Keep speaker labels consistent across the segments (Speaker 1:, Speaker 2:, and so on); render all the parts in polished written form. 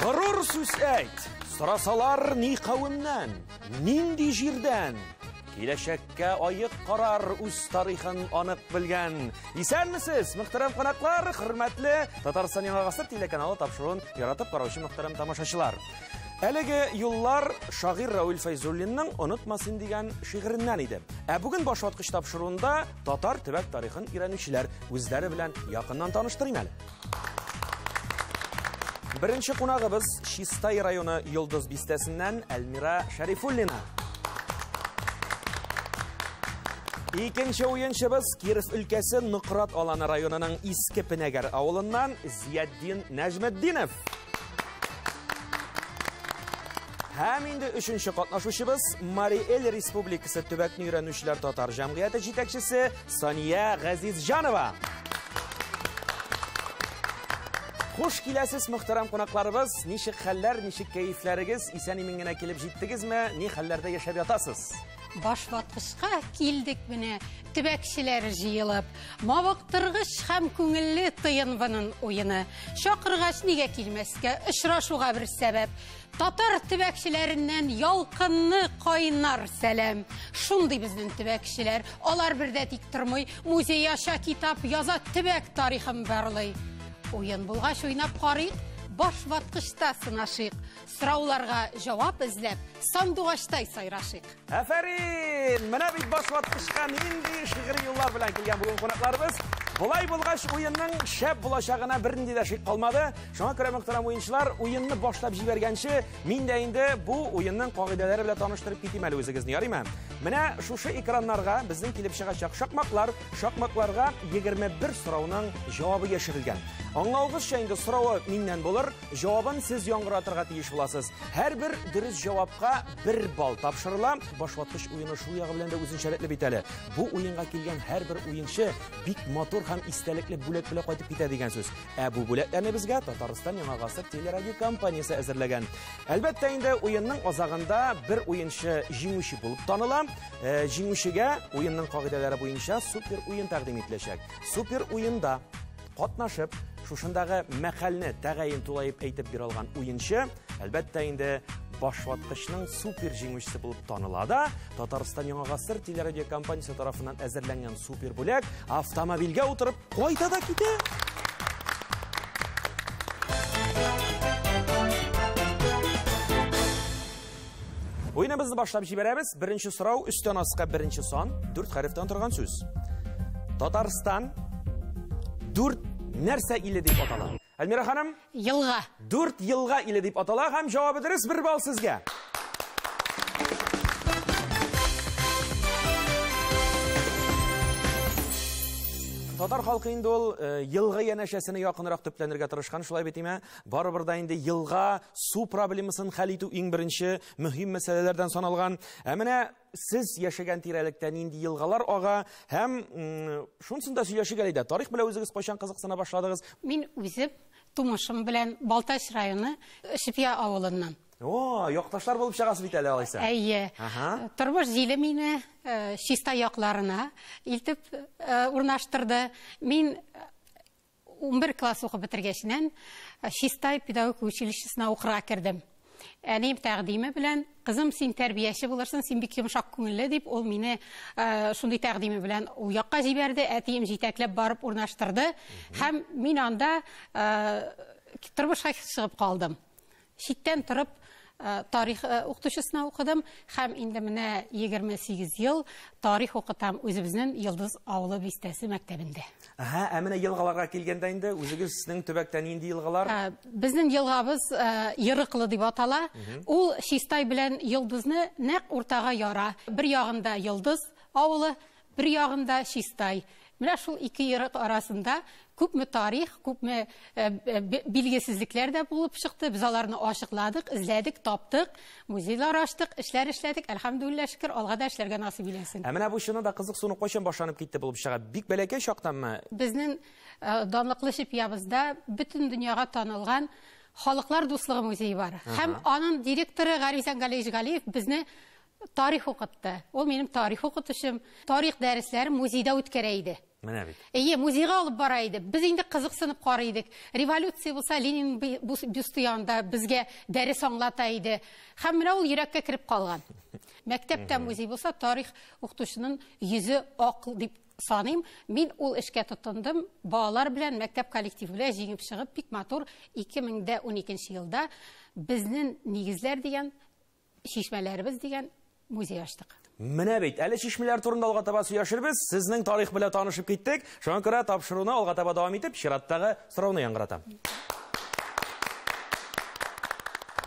Speaker 1: Горур сүз әйт, сорасалар ни кавемнән, нинди җирдән? Киләчәккә аек карар үз тарихын анык белгән. Исәнмесез, мөхтәрәм кунаклар, хөрмәтле Татарстан Яңа гасыр телеканалы тапшыруын яратып караучы мөхтәрәм тамашачылар. Әлеге юллар шагыйрь Равил Фәйзуллинның Онытма син дигән шигыреннән иде. Ә бүген башваткыч тапшыруында татар төбәк тарихын өйрәнүчеләр үзләре белән якыннан таныштырыйм әле. Беренче кунагыбыз Чистай районы Йолдыз бистәсеннән Әлмира Шәрифуллина. Икенче уенчыбыз Киров өлкәсе Нократ Аланы районының Иске Пенәгәр авылыннан Зиятдин Нәҗметдинов. Һәм инде өченче катнашучыбыз Мари-Эль Республикасы төбәкне өйрәнүчеләр татар җәмгыяте җитәкчесе Сания Газизҗанова. Хуш киләсез, мөхтәрәм кунакларыбыз. Ничек хәлләр, ничек кәефләрегез? Исән-имин генә килеп җиттегезме? Ни хәлләрдә яшәп ятасыз?
Speaker 2: Башваткычка килдек менә, төбәкчеләр җыелып. Мавыктыргыч һәм күңелле тыенвынын уены. Чакыргач нигә килмәскә, очрашуга бер сәбәп. Татар төбәкчеләреннән ялкынны кайнар сәлам. Шундый безнең төбәкчеләр, алар бер дә тик тормый, музей ача, китап яза, төбәк тарихын барлый. Уен булгач уйнап карыйк, башваткычта сынашыйк. Сорауларга җавап эзләп, сандугачтай сайрашыйк.
Speaker 1: Афәрин! Менә бит башваткычка нинди шигъри юллар белән килгән бүген кунакларыбыз. Болай булгач, уенның шәп булачагына бернинди дә шик калмады. Шуңа күрә, мөхтәрәм уенчылар, уенны башлап җибәргәнче, мин дә инде бу уенның кагыйдәләре белән таныштырып китим әле үзегезне, ярыймы? Менә шушы экраннарга безнең килеп чыгачак шакмаклар, шакмакларга 21 сорауның җавабы яшерелгән. Аңлавыгызча, инде соравы миннән булыр, җавабын сез яңгыратырга тиеш буласыз. Һәрбер дөрес җавапка бер балл тапшырыла. Башваткыч уены шул ягы белән дә үзенчәлекле бит әле. Бу уенга килгән һәрбер уенчы бик матур һәм истәлекле бүләк белән кайтып китә дигән сүз. Ә бу бүләкләрне безгә Татарстан Яңа гасыр телерадиокомпаниясе әзерләгән. Әлбәттә инде уенның азагында бер уенчы җиңүче булып таныла. Җиңүчегә уенның кагыйдәләре буенча супер уен тәкъдим ителәчәк. Супер уенда катнашып, шушындагы мәкальне тәгаен тулаеп әйтеп бирә алган уенчы, әлбәттә инде, башваткычның супер җиңүчесе булып таныла да, Татарстан Яңа гасыр телерадиокомпаниясе тарафыннан әзерләнгән супер бүләк автомобильгә утырып кайта да китә. Уеныбызны башлап җибәрәбез. Беренче сорау өстән аска беренче сан, дүрт хәрефтән торган сүз. Татарстан дүрт нәрсә иле дип атала? Әлмира ханым?
Speaker 2: Елга.
Speaker 1: Дүрт елга иле дип атала һәм җавабы дөрес, бер балл сезгә. Татар халкы инде ул елга янәшәсенә якынрак төпләнергә тырышкан, шулай бит име? Барыбер да инде елга су проблемасын хәл итү иң беренче мөһим мәсьәләләрдән саналган. Ә менә сез яшәгән тирәлектә нинди елгалар ага һәм шунысын да сөйләшик әле дә. Тарих белән үзегез кайчан кызыксына башладыгыз?
Speaker 2: Мин үзем тумышым белән Балтач районы Чепья авылыннан.
Speaker 1: О, якташлар булып чыгасыз бит әле алайса.
Speaker 2: Әйе. Тормыш җиле мине Чистай якларына илтеп урнаштырды. Мин 11 класс укып бетергәчнән Чистай педагогика училищесына укырга кердем. Әнием тәкъдиме белән, кызым, син тәрбияче булырсың, син бик йомшак күңелле дип, ул мине шундый тәкъдиме белән ул якка җибәрде. Әтием җитәкләп барып урнаштырды. Һәм мин анда тормышка чыгып калдым. Читтән торып тарих укытучысына укыдым һәм инде менә 28 ел тарих укытам үзебезнең Йолдыз авылы бистәсе мәктәбендә.
Speaker 1: Әһә, ә менә елгаларга килгәндә инде үзегезнең төбәктә нинди елгалар?
Speaker 2: Безнең елгабыз Ерыклы дип атала. Ул Чистай белән Йолдызны нәкъ уртага яра. Бер ягында Йолдыз авылы, бер ягында Чистай. Менә шул ике ерык арасында күпме тарих, күпме билгесезлекләр дә булып чыкты. Без аларны ачыкладык, эзләдек, таптык, музейлар ачтык, эшләр эшләдек. Әлхәмдүлилләһ, шөкер, алга да эшләргә насыйп иләсен.
Speaker 1: Ә менә бу чыннан да кызыксыну кайчан башланып китте булып чыга? Бик бәләкәй чактанмы?
Speaker 2: Безнең данлыклы Чепьябызда бөтен дөньяга танылган Халыклар дуслыгы музее бар. Һәм аның директоры Гарифҗан Галиевич Галиев безне Тарих укытты. Ул минем тарих укытучым. Тарих дәресләрен музейда үткәрә иде.
Speaker 1: Менә бит.
Speaker 2: Әйе, музейга алып бара иде. Без инде кызыксынып карый идек. Революция булса, Ленин бюсты янында безгә дәрес аңлата иде. Һәм менә ул йөрәккә кереп калган. Мәктәптә музей булса, тарих укытучының йөзе ак дип саныйм. Мин ул эшкә тотындым. Балалар белән, мәктәп коллективы белән җиңеп чыгып, бик матур 2012 елда безнең нигезләр дигән, чишмәләребез дигән музей ачтык.
Speaker 1: Менә бит, әле чишмәләр турында алга таба сөйләшербез. Сезнең тарих белән танышып киттек. Шуңа күрә тапшыруны алга таба дәвам итеп, чираттагы сорауны яңгыратам.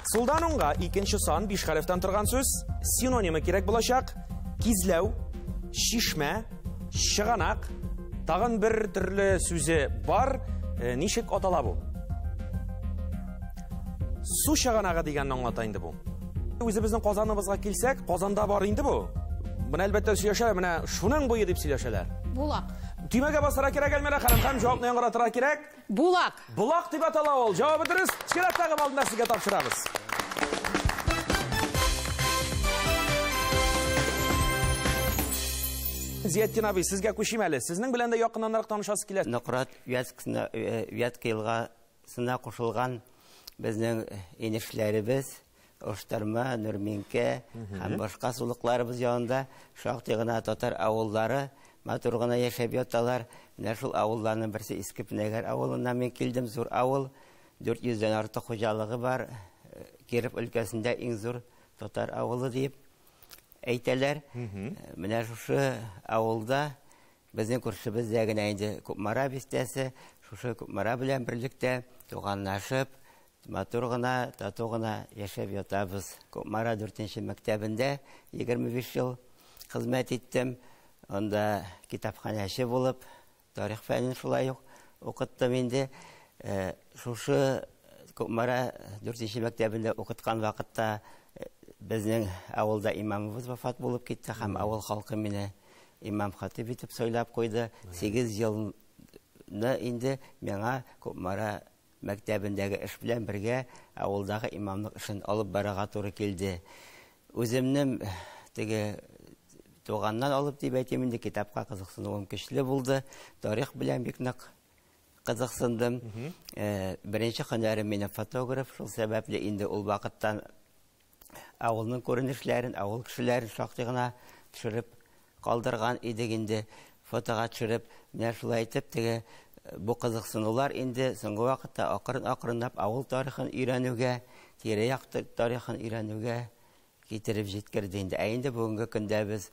Speaker 1: Сулдан уңга икенче сан 5 хәрефтән торган сүз, синонимы кирәк булачак. Кизләү, чишмә, чыганак, тагын бер төрле сүзе бар. Ничек атала бу? Су чыганагы дигәнне аңлата инде бу. Үзебезнең Казаныбызга килсәк, Казанда бар инде бу. Менә әлбәттә сөйләшәләр, менә шуның буе дип сөйләшәләр.
Speaker 2: Булак.
Speaker 1: Төймәгә басарга кирәк, Әлмирә ханым, һәм җавапны яңгыратырга кирәк.
Speaker 2: Булак.
Speaker 1: Булак дип атала ул. Җавабы дөрес. Чираттагы балны сезгә тапшырабыз. Зиятдин абый, сезгә күчим әле. Сезнең белән дә якыннанрак танышасы килә.
Speaker 3: Нократ Вятка елгасына кушылган безнең инешләребез, Оштырма, Нурминкә һәм башка сулыкларыбыз янында шактый гына татар авыллары матур гына яшәп яталар. Менә шул авылларның берсе Иске Пенәгәр авылыннан мин килдем. Зур авыл, 400дән артык хуҗалыгы бар. Киров өлкәсендә иң зур татар авылы дип әйтәләр. Менә шушы авылда безнең күршебездә генә инде Кукмара бистәсе, шушы Кукмара белән берлектә туганлашып, матур гына, тату гына яшәп ятабыз. Кукмара 4нче мәктәбендә 25 ел хезмәт иттем. Анда китапханәче булып, тарих фәнен шулай ук укыттым инде. Шушы Кукмара 4нче мәктәбендә укыткан вакытта безнең авылда имамыбыз вафат булып китте һәм авыл халкы мине имам хатип итеп сайлап куйды. 8 елны инде миңа Кукмара мәктәбендәге эш белән бергә авылдагы имамлык эшен алып барырга туры килде. Үземнең теге туганнан алып дип әйтим инде, китапка кызыксынуым көчле булды. Тарих белән бик нык кызыксындым. Беренче һөнәрем минем фотограф, шул сәбәпле инде ул вакыттан авылның күренешләрен, авыл кешеләрен шактый гына төшереп калдырган идек инде, фотога төшереп. Менә шулай итеп теге бу кызыксынулар инде соңгы вакытта акрын-акрынлап авыл тарихын өйрәнүгә, тирә-як тарихын өйрәнүгә китереп җиткерде инде. Ә инде бүгенге көндә без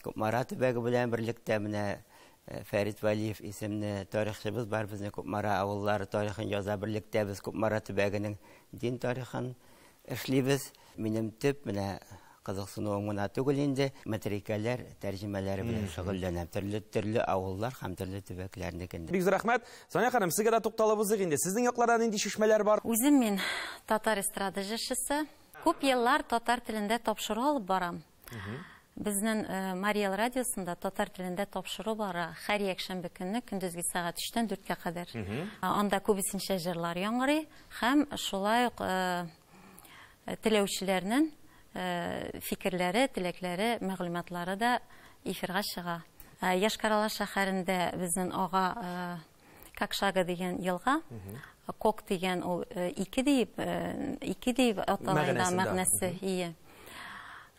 Speaker 3: Кукмара төбәге белән берлектә менә Фәрит Вәлиев исемле тарихчыбыз бар, безнең Кукмара авыллары тарихын яза, берлектә без Кукмара төбәгенең дин тарихын эшлибез. Минем төп менә кызыксынуым гына түгел инде, метрикәләр тәрҗемәләре белән шөгыльләнәм. Төрле-төрле авыллар һәм төрле төбәкләрнекендә.
Speaker 1: Бик зур рәхмәт. Сания ханым, сезгә дә тукталып узыйк инде. Сезнең якларда нинди чишмәләр бар?
Speaker 4: Үзем мин татар эстрада җырчысы. Күп еллар татар телендә тапшыру алып барам. Безнең Марий Эл радиосында татар телендә тапшыру бара һәр якшәмбе көнне көндезге сәгать өчтән дүрткә кадәр. Анда күбесенчә җырлар яңгырый һәм шулай ук теләүчеләрнең фикерләре, теләкләре, мәгълүматлары да эфирга чыга. Йошкар-Ола шәһәрендә безнең ага Кокшага дигән елга, Кок дигән ул ике дип атала инде мәгънәсе, ие.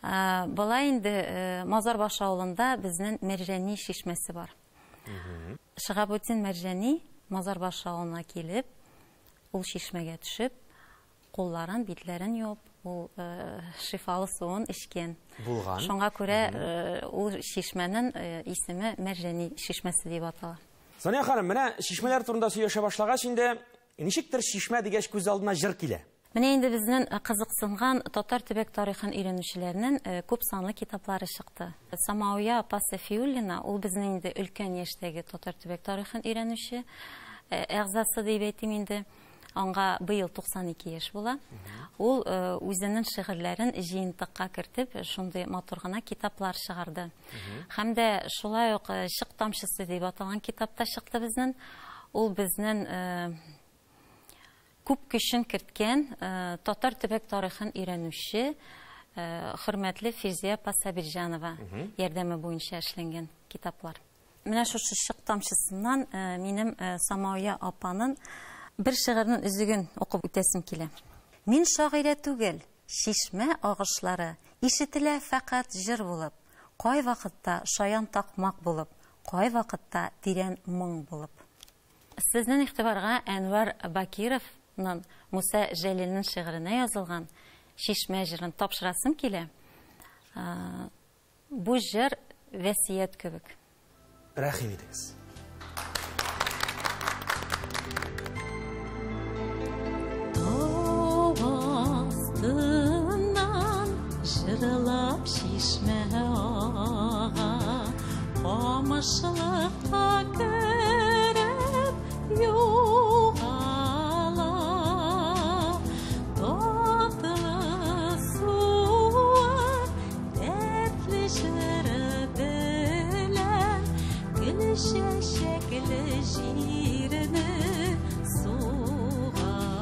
Speaker 4: Болай инде Мазарбаш авылында безнең Мәрҗани чишмәсе бар. Шиһабетдин Мәрҗани Мазарбаш авылына килеп, ул чишмәгә төшеп, кулларын, битләрен юып, ул шифалы суын эчкән.
Speaker 1: Булган.
Speaker 4: Шуңа күрә ул чишмәнең исеме Мәрҗани чишмәсе дип атала.
Speaker 1: Сания ханым, менә чишмәләр турында сөйләшә башлагач инде, ничектер чишмә дигәч күз алдына җыр килә.
Speaker 4: Менә инде безнең кызыксынган татар төбәк тарихын өйрәнүчеләрнең күп санлы китаплары чыкты. Самауя апа Сафиуллина, ул безнең инде өлкән яшьтәге татар төбәк тарихын өйрәнүче әгъзасы дип әйтим инде. Аңа быел 92 яшь була. Ул үзенең шигырьләрен җыентыкка кертеп, шундый матур гына китаплар чыгарды. Һәм дә шулай ук Чык тамчысы дип аталган китап та чыкты безнең. Ул безнең күп көчен керткән татар төбәк тарихын өйрәнүче Хөрмәтле Фирзия апа Сабирҗанова ярдәме буенча эшләнгән китаплар. Менә шушы чык тамчысыннан минем Самауя апанын бер шигыренең өзеген укып үтәсем килә. Мин шагыйрә түгел, чишмә агышлары ишетелә фәкать җыр булып, кай вакытта шаян такмак булып, кай вакытта тирән моң булып. Сезнең игътибарга Әнвәр Бакировның Муса Җәлилнең шигыренә язылган Чишмә җырын тапшырасым килә. Бу җыр вәсият кебек.
Speaker 1: Рәхим итегез.
Speaker 4: Тау астыннан җырлап чишмә ага, камышлыкка кереп югала. Татлы суы, дәртле җыры белән гөл чәчәкле җирне сугара.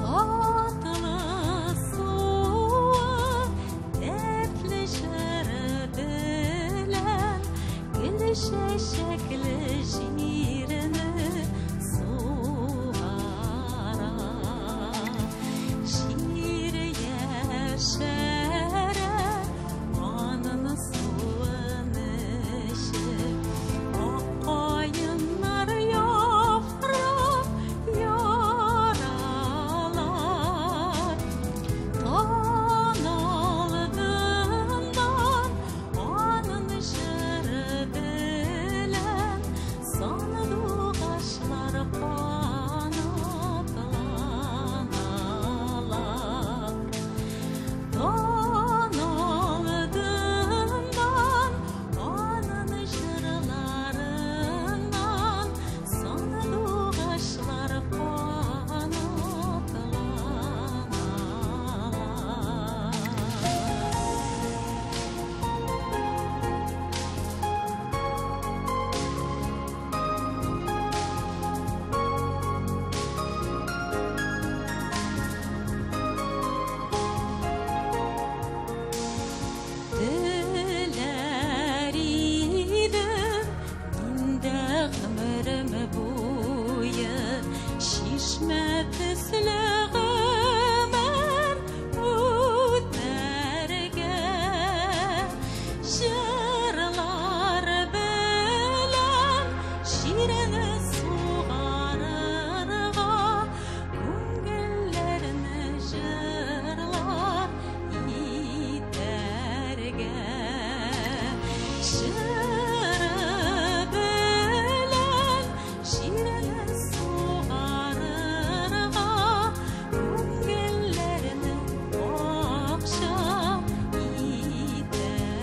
Speaker 4: Татлы суы, дәртле җыры белән гөл чәчәкле җирне сугара. Җир яшәрә, аның суын эчеп, ак каеннар яфрак яралар. Таң алдыннан аның җыры белән сандугачлар канатланалар. Таң алдыннан аның җырларыннан сандугачлар канатланалар. Теләр идем мин дә гомерем буе чишмә төсле гомер үтәргә. Җырлар белән җирне сугарырга, күңелләрне җырлар итәргә. Җыры белән җирне сугарырга, күңелләрне бакча итәргә.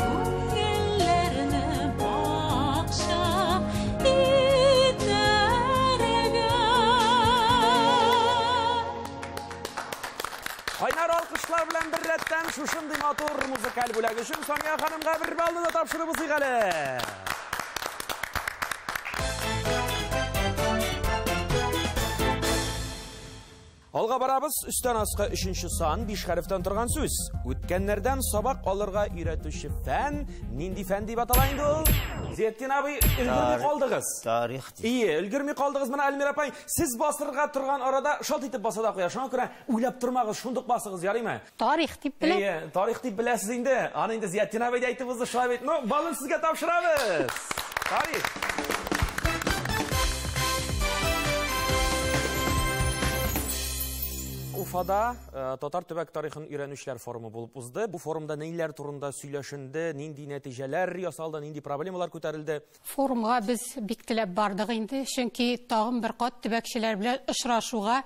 Speaker 4: Күңелләрне бакча итәргә.
Speaker 1: Кайнар алкышлар белән бер рәттән шушындый матур музыкаль бүләк өчен Самия ханымга бер баллны да тапшырып узыйк әле. Алга барабыз, өстән аска өченче сан, 5 хәрефтән торган сүз. Үткәннәрдән сабак алырга өйрәтүче фән, нинди фән дип атала инде ул? Зиятдин абый, өлгерми калдыгыз.
Speaker 3: Тарих дип.
Speaker 1: Ие, өлгерми калдыгыз. Менә Әлмира апай, сез басырга торган арада шалт итеп баса да куя. Шуңа күрә уйлап тормагыз, шундук басыгыз, ярыймы?
Speaker 2: Тарих дип беләм.
Speaker 1: Ие, тарих дип беләсез инде. Аны инде Зиятдин абый да әйтеп узды, шулай бит. Ну, балын сезгә тапшырабыз. Тарих. Уфада татар төбәк тарихын өйрәнүчеләр форумы булып узды. Бу форумда ниләр турында сөйләшенде, нинди нәтиҗәләр ясалды, нинди проблемалар күтәрелде?
Speaker 2: Форумга без бик теләп бардык инде, чөнки тагын бер кат төбәкчеләр белән очрашуга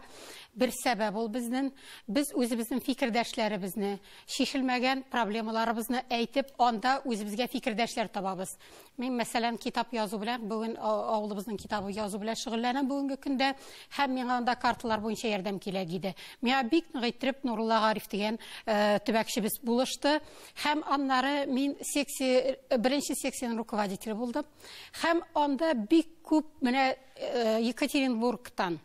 Speaker 2: бер сәбәп ул безнең. Без үзебезнең фикердәшләребезне, чишелмәгән проблемаларыбызны әйтеп, анда үзебезгә фикердәшләр табабыз. Мин, мәсәлән, китап язу белән, бүген авылыбызның китабы язу белән шөгыльләнәм бүгенге көндә, һәм миңа анда карталар буенча ярдәм килә иде. Миңа бик нык иттереп Нурулла Гариф дигән төбәкчебез булышты, һәм аннары мин беренче секциянең руководителе булдым. Һәм анда бик күп менә Екатеринбургтан,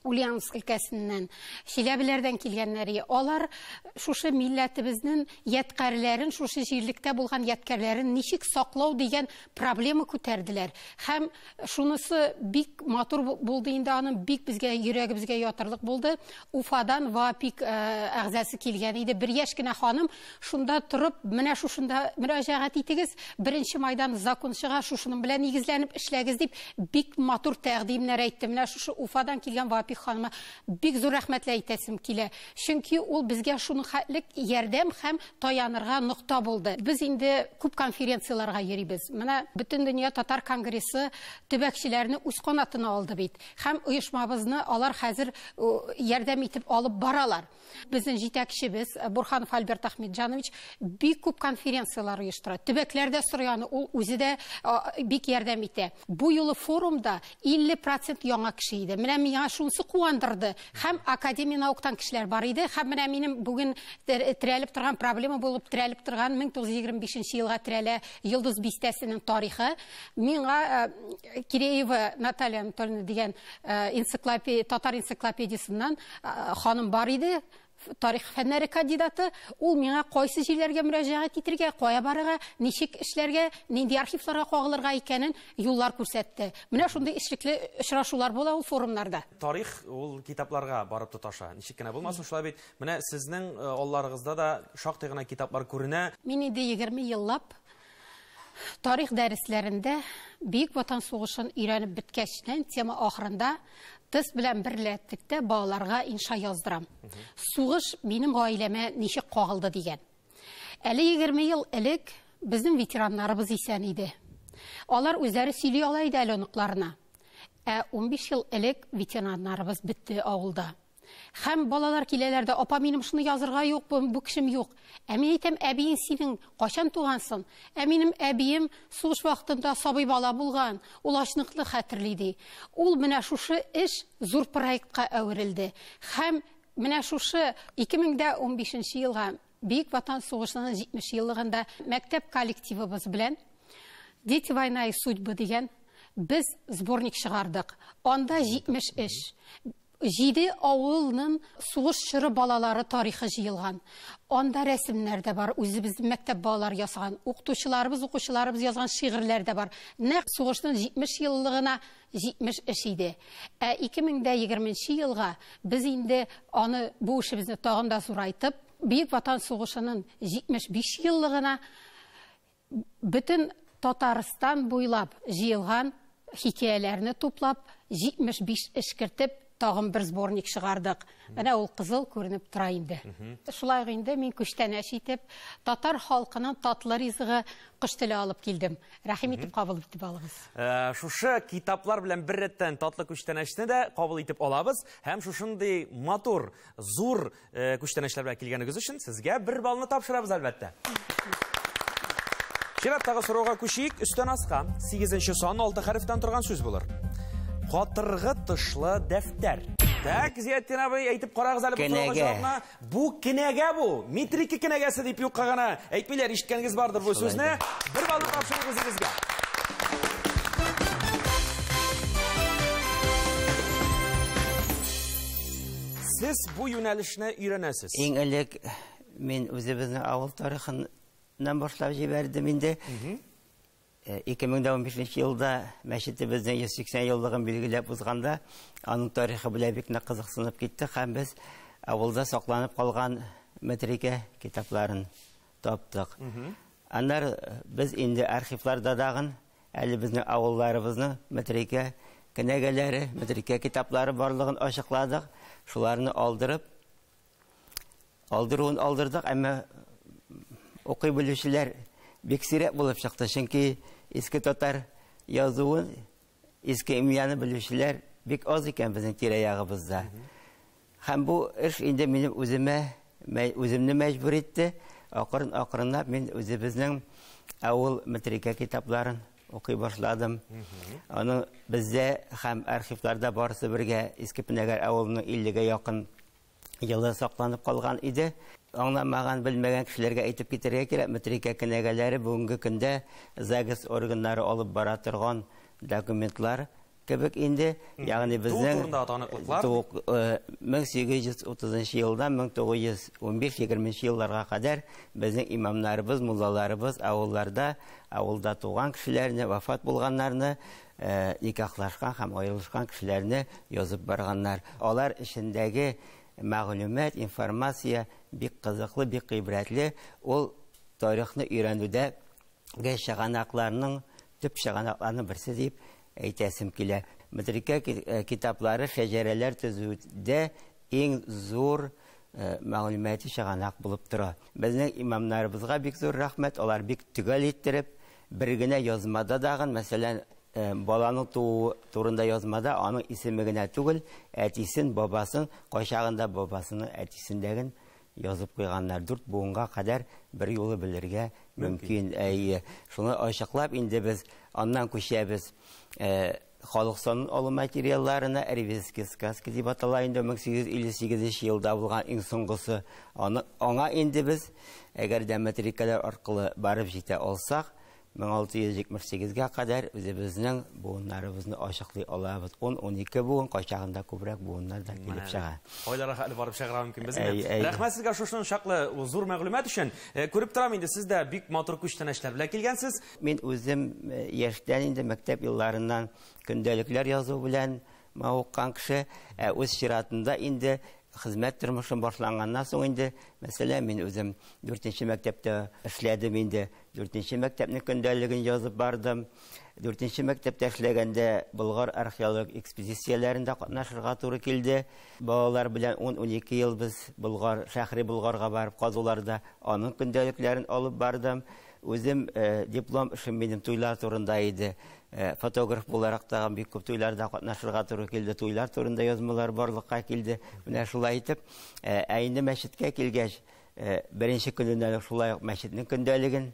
Speaker 2: Ульяновск өлкәсеннән, Чиләбеләрдән килгәннәр. Алар шушы милләтебезнең ядкәрләрен, шушы җирлектә булган ядкәрләрен ничек саклау дигән проблема күтәрделәр. Һәм шунысы бик матур булды инде, аның бик безгә йөрәгебезгә ятырлык булды. Уфадан ВАПИК әгъзасы килгән иде, бер яшь кенә ханым, шунда торып, менә шушында мөрәҗәгать итегез, 1 майдан закон чыга, шушының белән нигезләнеп эшләгез дип бик матур тәкъдимнәр әйтте. Менә шушы Уфадан килгән ВАПИК ханыма бик зур рәхмәтләр әйтәсем килә. Чөнки ул безгә шуның хәтлек ярдәм һәм таянырга нокта булды. Без инде күп конференцияләргә йөрибез. Менә Бөтендөнья татар конгрессы төбәкчеләрне үз канатына алды бит. Һәм оешмабызны алар хәзер ярдәм итеп алып баралар. Безнең җитәкчебез Бурханов Альберт Ахмеджанович бик күп конференцияләр оештыра. Төбәкләрдә сорый аны, ул үзе дә бик ярдәм итә. Бу юлы форумда 50% яңа кеше иде. Менә миңа шунысы куандырды. Һәм академия науктан кешеләр бар иде. Һәм менә минем бүген терәлеп торган проблема булып терәлеп торган 1925 елга терәлә Йолдыз бистәсенең тарихы. Миңа Киреева Наталья Анатольевна дигән татар энциклопедиясеннән ханым бар иде. Тарих фәннәре кандидаты, ул миңа кайсы җирләргә мөрәҗәгать итергә, кая барырга, ничек эшләргә, нинди архивларга кагылырга икәнен юллар күрсәтте. Менә шундый эшлекле очрашулар була ул форумнарда.
Speaker 1: Тарих ул китапларга барып тоташа. Ничек кенә булмасын, шулай бит. Менә сезнең алларыгызда да шактый гына китаплар күренә.
Speaker 2: Мин инде 20 еллап тарих дәресләрендә Бөек Ватан сугышын өйрәнеп беткәчтән тема ахырында тест белән берлектә балаларга инша яздырам. Сугыш минем гаиләмә ничек кагылды дигән. Әле 20 ел элек безнең ветераннарыбыз исән иде. Алар үзләре сөйли ала иде әле оныкларына. Ә 15 ел элек ветераннарыбыз бетте авылда. Һәм балалар киләләр дә, апа, минем шуны язырга юк, бу кешем юк. Ә мин әйтәм, әбиең синең кайчан тугансың? Ә минем әбием сугыш вакытында сабый бала булган, ул ачлыкны хәтерли ди. Ул менә шушы эш зур проектка әверелде. Һәм менә шушы 2015 елга Бөек Ватан сугышының 70 еллыгында мәктәп коллективыбыз белән Дети война и судьбы дигән без сборник чыгардык. Анда 70 эш. 7 авылның сугыш чоры балалары тарихы җыелган. Анда рәсемнәр дә бар, үзебезнең мәктәп балалары ясаган, укытучыларыбыз, укучыларыбыз язган шигырьләр дә бар. Нәкъ сугышның 70 еллыгына 70 эш иде. Ә 2020 елга без инде аны бу эшебезне тагын да зурайтып, Бөек Ватан сугышының 75 еллыгына бөтен Татарстан буйлап җыелган хикәяләрне туплап, 75 эш кертеп, тагын бер сборник чыгардык. Менә ул кызыл күренеп тора инде. Шулай ук инде мин күчтәнәч итеп татар халкының татлы ризыгы кош теле алып килдем. Рәхим итеп кабул итеп алыгыз.
Speaker 1: Шушы китаплар белән бер рәттән татлы күчтәнәчне дә кабул итеп алабыз һәм шушындый матур, зур күчтәнәчләр белән килгәнегез өчен сезгә бер баллны тапшырабыз әлбәттә. Чираттагы сорауга күчик. Өстән аска 8 сан 6 хәрефтән торган сүз булыр. Катыргы тышлы дәфтәр. Так, Зиятдин абый, әйтеп карагыз әле бу сорауга җавапны. Бу кенәгә бу. Метрика кенәгәсе дип юкка гына әйтмиләр, ишеткәнегез бардыр бу сүзне. Бер баллны тапшырыгыз үзегезгә. Сез бу юнәлешне өйрәнәсез.
Speaker 3: Иң элек мин үзебезнең авыл тарихыннан башлап җибәрдем инде. 2015 елда мәчетебезнең 180 еллыгын билгеләп узганда, аның тарихы белән бик нык кызыксынып киттек һәм без авылда сакланып калган метрика китапларын таптык. Аннары без инде архивларда дагын әле безнең авылларыбызның метрика кенәгәләре, метрика китаплары барлыгын ачыкладык. Шуларны алдырып, алдыруын алдырдык, әмма укый белүчеләр бик сирәк булып чыкты, чөнки иске татар язуын, иске имляны белүчеләр бик аз икән безнең тирә-ягыбызда. Һәм бу эш инде минем үземне мәҗбүр итте. Акрын-акрынлап мин үзебезнең авыл метрика китапларын укый башладым. Аның бездә һәм архивларда барысы бергә Иске Пенәгәр авылының 50-гә якын елы сакланып калган иде. Аңламаган, белмәгән кешеләргә әйтеп китәргә кирәк, метрика кенәгәләре бүгенге көндә ЗАГС органнары алып бара торган документлар кебек инде, ягъни безнең
Speaker 1: Туу турында таныклыклар.
Speaker 3: 1830 елдан 1915-20 елларга кадәр безнең имамнарыбыз, муллаларыбыз авылларда, авылда туган кешеләрне, вафат булганнарны, никахлашкан һәм аерылышкан кешеләрне язып барганнар. Алар эчендәге мәгълүмат, информация бик кызыклы, бик гыйбрәтле. Ул тарихны өйрәнүдә чыганакларның, төп чыганакларның берсе дип әйтәсем килә. Метрикә китаплары шәҗәрәләр төзүдә иң зур мәгълүмати чыганак булып тора. Безнең имамнарыбызга бик зур рәхмәт, алар бик төгәл иттереп, бер генә язмада дагын, мәсәлән, баланың туу турында язмада аның исеме генә түгел, әтисен, бабасын, кайчагында бабасының әтисендәген язып куйганнар. 4 буынга кадәр бер юлы белергә мөмкин. Әйе, шуны ачыклап инде без аннан күчәбез. Халык санын алу материалларына Ревизские сказки дип атала инде 1858 елда булган иң соңгысы. Аңа инде без, әгәр дә метрикалар аркылы барып җитә алсак, 1678-гә кадәр үзебезнең буыннарыбызны ачыклый алабыз. 10-12 буын, кайчагында күбрәк буыннар да килеп чыга.
Speaker 1: Кайларга хәтле барып чыгарга мөмкин безне. Рәхмәт сезгә шушының чаклы зур мәгълүмат өчен. Күреп торам инде, сез дә бик матур күчтәнәчләр белән килгәнсез.
Speaker 3: Мин үзем яшьтән инде мәктәп елларыннан көндәлекләр язу белән мавыккан кеше. Үз чиратында инде хезмәт тормышым башланганнан соң инде, мәсәлән, мин үзем 4нче мәктәптә эшләдем инде. 4нче мәктәпнең көндәлеген язып бардым. 4нче мәктәптә эшләгәндә Болгар археологик экспедицияләрендә катнашырга туры килде. Балалар белән 10-12 ел без Болгар, шәһри Болгарга барып казуларда аның көндәлекләрен алып бардым. Үзем диплом эшем минем туйлар турында иде. Фотограф буларак та бик күп туйларда катнашырга туры килде. Туйлар турында язмалар барлыкка килде. Менә шулай итеп, ә инде мәчеткә килгәч, беренче көненнән үк шулай ук мәчетнең көндәлеген,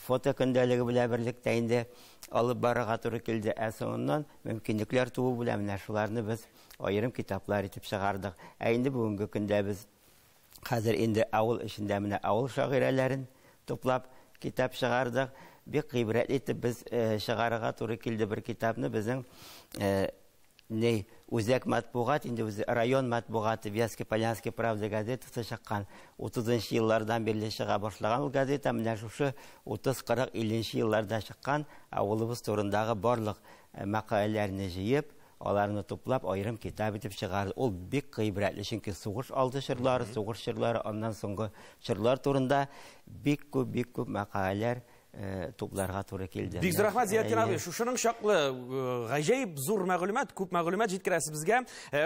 Speaker 3: фото көндәлеге белән берлектә инде алып барырга туры килде. Ә соңыннан мөмкинлекләр туу белән менә шуларны без аерым китаплар итеп чыгардык. Ә инде бүгенге көндә без хәзер инде авыл эчендә менә авыл шагыйрәләрен туплап китап чыгардык. Бик гыйбрәтле итеп без чыгарырга туры килде бер китапны. Безнең үзәк матбугат, инде үзе район матбугаты, Вятский-Полянский правда газетасы чыккан. 30 еллардан бирле чыга башлаган ул газета, менә шушы 30-40-50 елларда чыккан авылыбыз турындагы барлык мәкаләләрне җыеп, аларны туплап аерым китап итеп чыгарды. Ул бик гыйбрәтле, чөнки сугыш алды чорлары, сугыш чорлары, аннан соңгы чорлар турында бик күп, бик күп мәкаләләр тупларга туры килде.
Speaker 1: Бик зур рәхмәт, Зиятдин абый. Шушының чаклы гаҗәеп зур мәгълүмат, күп мәгълүмат җиткерәсез безгә.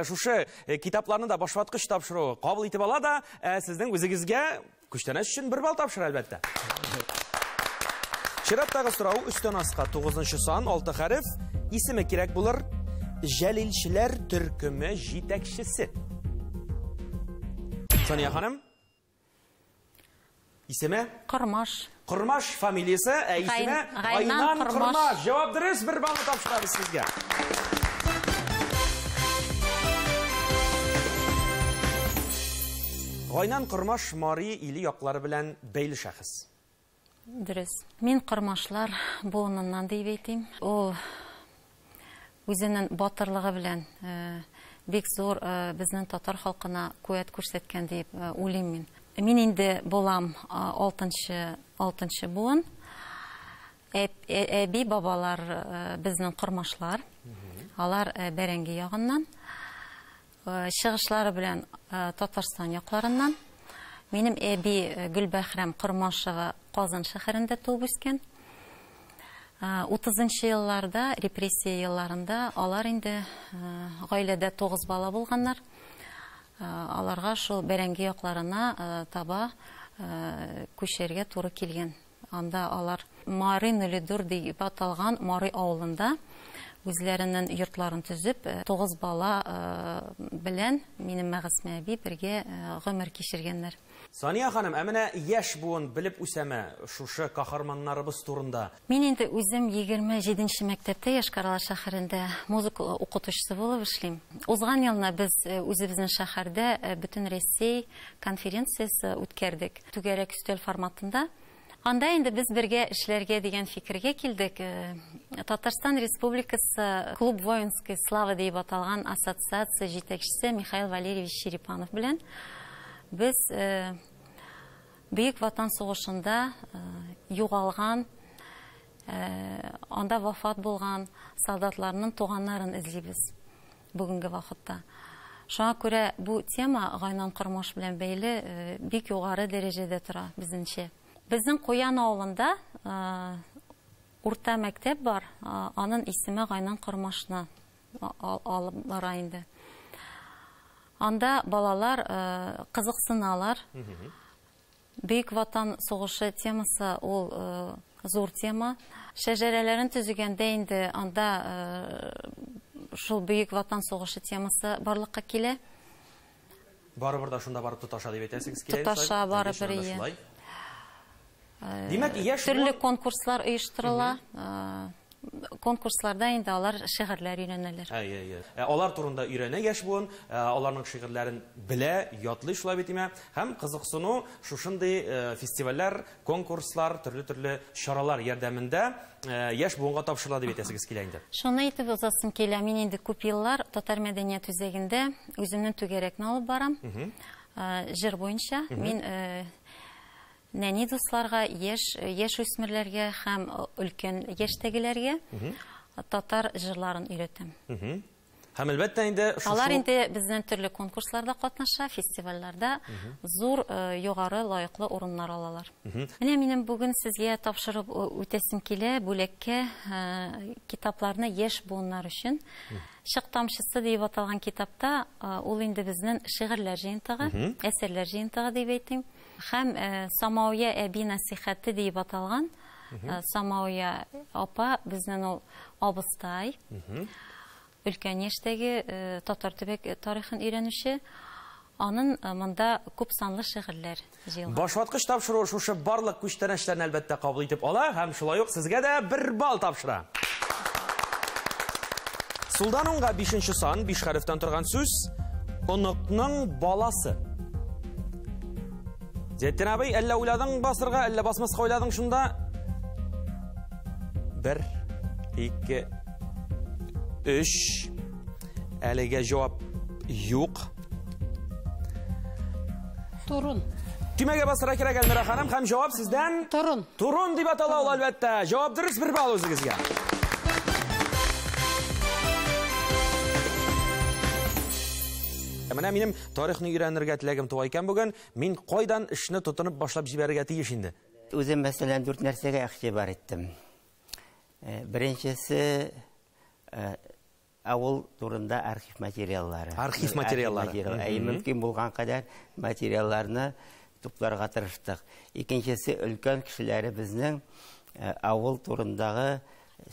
Speaker 1: Шушы китапларны да башваткыч тапшыру кабул итеп ала да, сезнең үзегезгә күчтәнәч өчен бер балл тапшыра, әлбәттә. Чираттагы сорау өстән аска 9 сан, 6 хәреф, исеме кирәк булыр. Җәлилчеләр төркеме җитәкчесе. Сания ханым, исеме?
Speaker 4: Кормаш.
Speaker 1: Кормаш фамилиясе, ә исеме
Speaker 4: Гайнан
Speaker 1: Гайнан Кормаш. Җавап дөрес, бер баллны тапшырабыз сезгә. Гайнан Кормаш Мари иле яклары белән бәйле шәхес.
Speaker 4: Дөрес. Мин Кормашлар буыныннан дип әйтим. Ул үзенең батырлыгы белән бик зур безнең татар халкына куәт күрсәткән дип уйлыйм мин. Мин инде булам алтынчы буын. Әби бабалар безнең Кормашлар. Алар Бәрәңге ягыннан. Чыгышлары белән Татарстан якларыннан. Минем әби Гөлбәхрәм Кормашева Казан шәһәрендә туып үскән. 30 елларда, репрессия елларында алар инде гаиләдә 9 бала булганнар. Аларга шул Бәрәңге якларына таба күчәргә туры килгән. Анда алар Мари Нөледур дип аталган Мари авылында үзләренең йортларын төзеп, 9 бала белән минем Мәгъсмә әби бергә гомер кичергәннәр.
Speaker 1: Сания ханым, ә менә яшь буын белеп үсәме шушы каһарманнарыбыз турында?
Speaker 4: Мин инде үзем 27 мәктәптә Йошкар-Ола шәһәрендә музыка укытучысы булып эшлим. Узган елны без үзебезнең шәһәрдә Бөтен Рәсәй конференциясе үткәрдек. Түгәрәк өстәл форматында. Анда инде без бергә эшләргә дигән фикергә килдек. Татарстан Республикасы Клуб воинской славы дип аталган ассоциация җитәкчесе Михаил Валерьевич Черепанов белән без Бөек Ватан сугышында югалган, анда вафат булган солдатларның туганнарын эзлибез бүгенге вакытта. Шуңа күрә бу тема Гайнан Кормаш белән бәйле бик югары дәрәҗәдә тора безнеңчә. Безнең Куян авылында урта мәктәп бар, аның исеме Гайнан Кормашны алып бара инде. Анда балалар кызыксыналар. Бөек Ватан сугышы темасы ул зур тема. Шәҗәрәләрен төзегәндә инде анда шул Бөек Ватан сугышы темасы барлыкка килә.
Speaker 1: Барыбер да шунда барып тоташа дип әйтәсегез килә.
Speaker 4: Тоташа барыбер.
Speaker 1: Димәк, яшь
Speaker 4: төрле конкурслар оештырыла. Конкурсларда инде алар шигырьләр өйрәнәләр.
Speaker 1: Әйе, әйе. Алар турында өйрәнә яшь буын, аларның шигырьләрен белә, ятлый шулай бит име? Һәм кызыксыну шушындый фестивальләр, конкурслар, төрле-төрле чаралар ярдәмендә яшь буынга тапшырыла дип әйтәсегез килә инде.
Speaker 4: Шуны әйтеп узасым килә. Мин инде күп еллар Татар мәдәният үзәгендә үземнең түгәрәкне алып барам. Җыр буенча мин нәни дусларга, яшь үсмерләргә һәм өлкән яшьтәгеләргә татар җырларын өйрәтәм.
Speaker 1: Һәм әлбәттә инде
Speaker 4: алар инде безнең төрле конкурсларда катнаша, фестивальләрдә зур югары лаеклы урыннар алалар. Менә минем бүген сезгә тапшырып үтәсем килә бүләккә китапларны яшь буыннар өчен. Чык тамчысы дип аталган китапта ул инде безнең шигырьләр җыентыгы, әсәрләр җыентыгы дип әйтим. Һәм Самауя әби насихәте дип аталган Самауя апа безнең ул абыстай, өлкән яшьтәге татар төбәк тарихын өйрәнүче, аның монда күп санлы шигырьләр җыелган.
Speaker 1: Башваткыч тапшыруы шушы барлык күчтәнәчләрне әлбәттә кабул итеп ала һәм шулай ук сезгә дә 1 балл тапшыра. Сулдан уңга 5 сан, 5 хәрефтән торган сүз оныкның баласы. Зәйтүн абый, әллә уйладың басырга, әллә басмаска уйладың шунда? 1, 2, 3. Әлегә җавап юк.
Speaker 2: Турун.
Speaker 1: Төймәгә басырга кирәк, Әлмира ханым, һәм җавап сездән?
Speaker 2: Турун.
Speaker 1: Турун дип атала ул, әлбәттә. Җавап дөрес, 1 балл үзегезгә. Менә минем тарихны өйрәнергә теләгем туа икән бүген. Мин кайдан эшне тотынып башлап җибәрергә тиеш инде?
Speaker 3: Үзем, мәсәлән, 4 нәрсәгә игътибар иттем. Беренчесе, авыл турында архив материаллары.
Speaker 1: Архив материаллары.
Speaker 3: Әй, мөмкин булган кадәр материалларны тупларга тырыштык. Икенчесе, өлкән кешеләре безнең авыл турындагы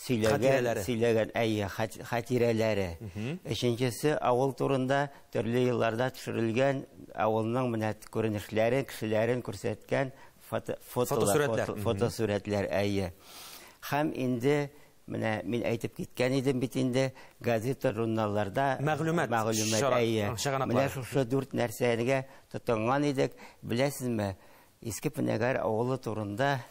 Speaker 3: сөйләгән, әйе, хатирәләре. Өченчесе, авыл турында төрле елларда төшерелгән авылның менә күренешләрен, кешеләрен күрсәткән фотосурәтләр, әйе. Һәм инде менә мин әйтеп киткән идем бит инде, газета, журналларда
Speaker 1: мәгълүмат,
Speaker 3: әйе. Менә шушы 4 нәрсәгә тотынган идек. Беләсезме, Иске Пенәгәр авылы турында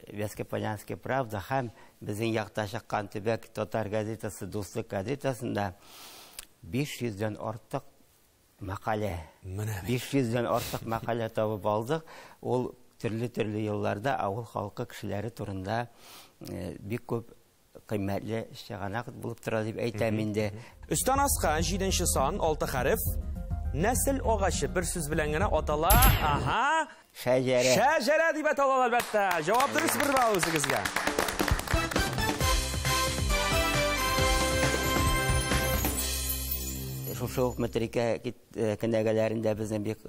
Speaker 3: Вязкополянская правда һәм безнең якта чыккан төбәк татар газетасы Дуслык газетасында 500дән артык мәкалә. 500дән артык мәкалә табып алдык. Ул төрле-төрле елларда авыл халкы кешеләре турында бик күп кыйммәтле чыганак булып тора дип әйтәм инде.
Speaker 1: Өстән аска 7 сан, 6 хәреф. Нәсел агачы бер сүз белән генә атала. Аһа.
Speaker 3: Шәҗәрә.
Speaker 1: Шәҗәрә дип атала, әлбәттә. Җавап дөрес, 1 балл үзегезгә.
Speaker 3: Шушы ук метрикә кенәгәләрендә безнең бик